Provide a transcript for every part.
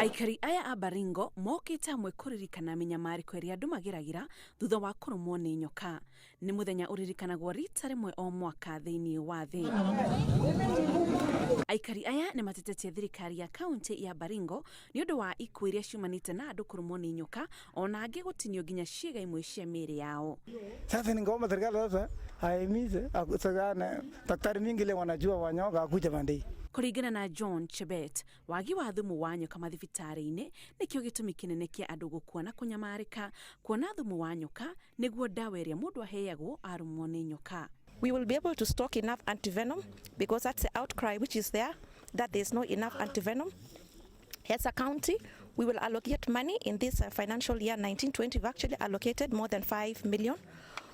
Aikari aya a Baringo mokĩte hamwe kũririkana mĩnyamarĩko ĩrĩa andũ mageragĩra thutha wa kũrũmwo nĩ nyoka. Nĩ mũthenya ũririkanagwo rita rĩmwe o mwaka thĩinĩ wa thĩ. Aikari aya nĩ matetetie thirikari ya kaunti ya Baringo nĩ ũndũ wa ikuũ iria ciumanĩte na andũ kũrũmwo nĩ nyoka ona angĩ gũtinio nginya ciĩga imwe cia mĩĩrĩ yao. Sasa ningeomba serikali sasa ahimize sana daktari mingi ile wanajua wanyoka akuja pande. Kũringana na John Chebet, wagi wa thumu wa nyoka mathibitarĩ-inĩ nĩkĩo gĩtũmi kĩnene kĩa andũ gũkua na kũnyamarĩka, kuona thumu wa nyoka nĩguo ndawa ĩrĩa mũndũ aheagwo arũmwo nĩ nyoka. We will be able to stock enough antivenom because that's the outcry which is there, that there's no enough antivenom. As a county, we will allocate money in this financial year 1920. We've actually allocated more than 5 million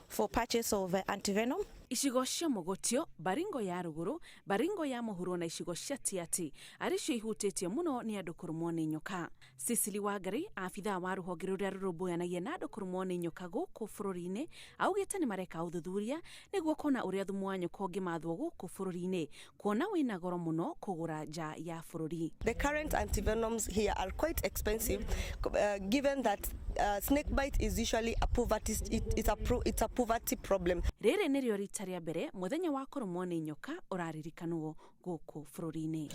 for purchase of antivenom. Icigo cia Mogotio, Baringo ya rũgũrũ, Baringo ya mũhuro na icigo cia Tiaty arĩ cio ihutĩtio mũno nĩ andũ kũrũmwo nĩ nyoka. Cecily Wangari, abithaa wa rũhonge rũrĩa rũrũmbũyanagia na andũ kũrũmwo nĩ nyoka gũkũ bũrũri-inĩ, augĩte nĩ mareka ũthuthuria nĩguo kuona ũrĩa thumu wa nyoka ũngĩmathwo gũkũ bũrũri-inĩ, kuona wĩna goro mũno kũgũra nja ya bũrũri. The current antivenoms here are quite expensive, given that snake bite is usually a poverty, it's a poverty problem. Rĩrĩ nĩrĩo rita rĩa mbere mũthenya wa kũrũmwo nĩ nyoka ũraririkanwo gũkũ bũrũri-inĩ.